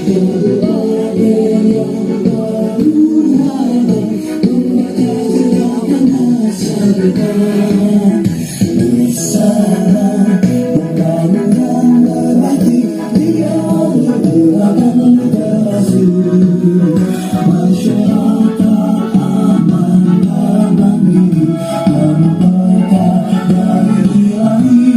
Kabupaten yang penuh harapan, membaca gerakan masa depan. Bersama pembangunan berbakti, diawali gerakan literasi. Masyarakat aman dan mandiri, penuh berkah dari Ilahi.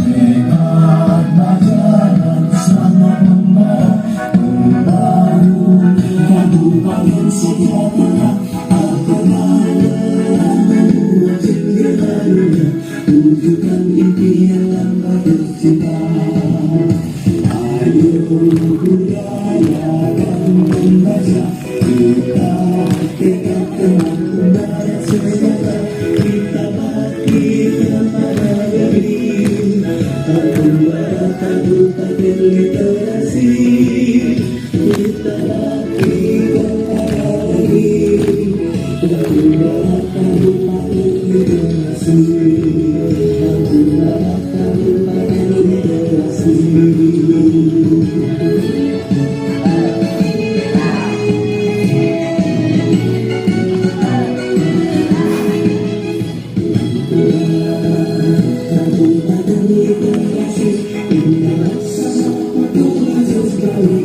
Tekad baja dan semangat membara, membangun kabupaten sejahtera. Akan menguat jendela dunia, wujudkan impian lambang tercinta. Ayo budayakan membaca, kita tekadkan barat sejahtera. Kita bakti kepada negeri, Kampung Barat Kabupaten Literasi. Kita bakti kepada negeri, Kampung Barat Kabupaten Literasi. Kampung Barat Kabupaten Literasi. Kabupaten Literasi, bersama untuk maju sekali.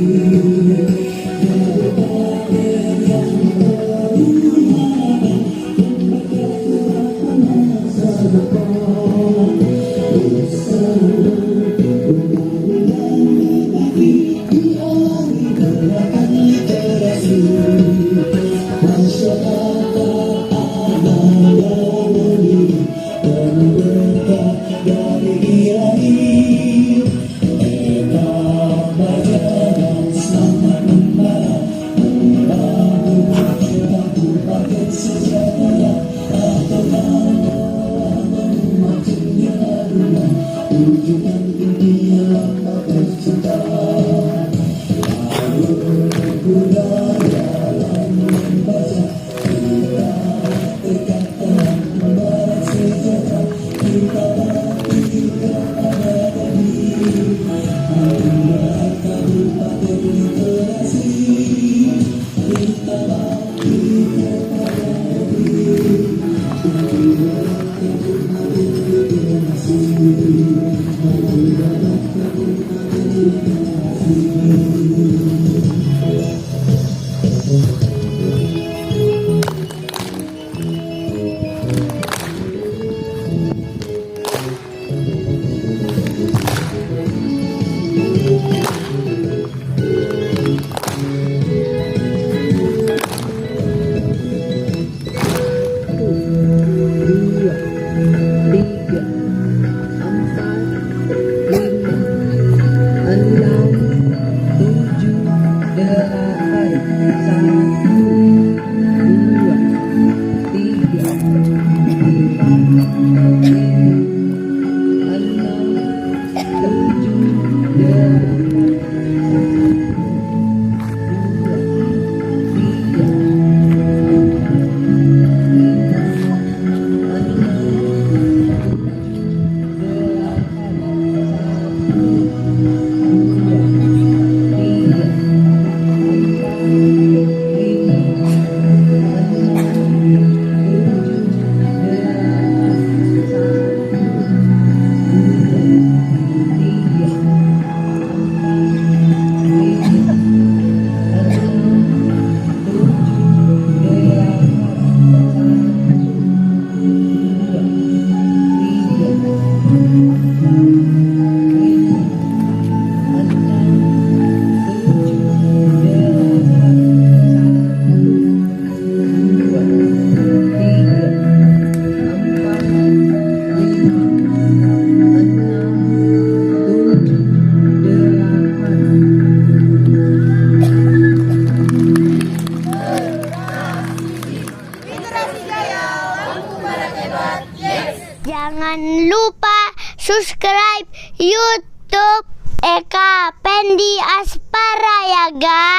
Kabupaten yang penuh harapan, membaca gerakan masa depan. Bersama pembangunan berbakti, diawali gerakan literasi. Masyarakat aman dan mandiri, penuh berkah dari Ilahi. Tekad baja dan semangat membara, membangun kabupaten sejahtera. Akan menguat jendela dunia, wujudkan impian lambang tercinta. Ayo budayakan membaca, kita tekadkan barat sejahtera. Kita bakti kepada negeri, Kampung Barat Kabupaten Literasi. Kita bakti kepada negeri, Kampung Barat Kabupaten Literasi. Kampung Barat Kabupaten Literasi. Satu, dua, tiga, empat, lima, enam, tujuh, delapan. Satu, dua, tiga, empat, lima, enam, tujuh, delapan. Satu, dua, tiga, empat, lima, enam, tujuh, delapan. Satu, dua, tiga, empat, lima, enam, tujuh, delapan. Satu, dua, tiga, empat, lima, enam, tujuh, delapan. Satu, dua, tiga, empat, lima, enam, tujuh, delapan. Satu, dua, tiga, empat, lima, enam, tujuh, delapan. Literasi Jaya, Lampung Barat hebat, yes! Jangan lupa subscribe YouTube Eka Pendi Aspara ya guys.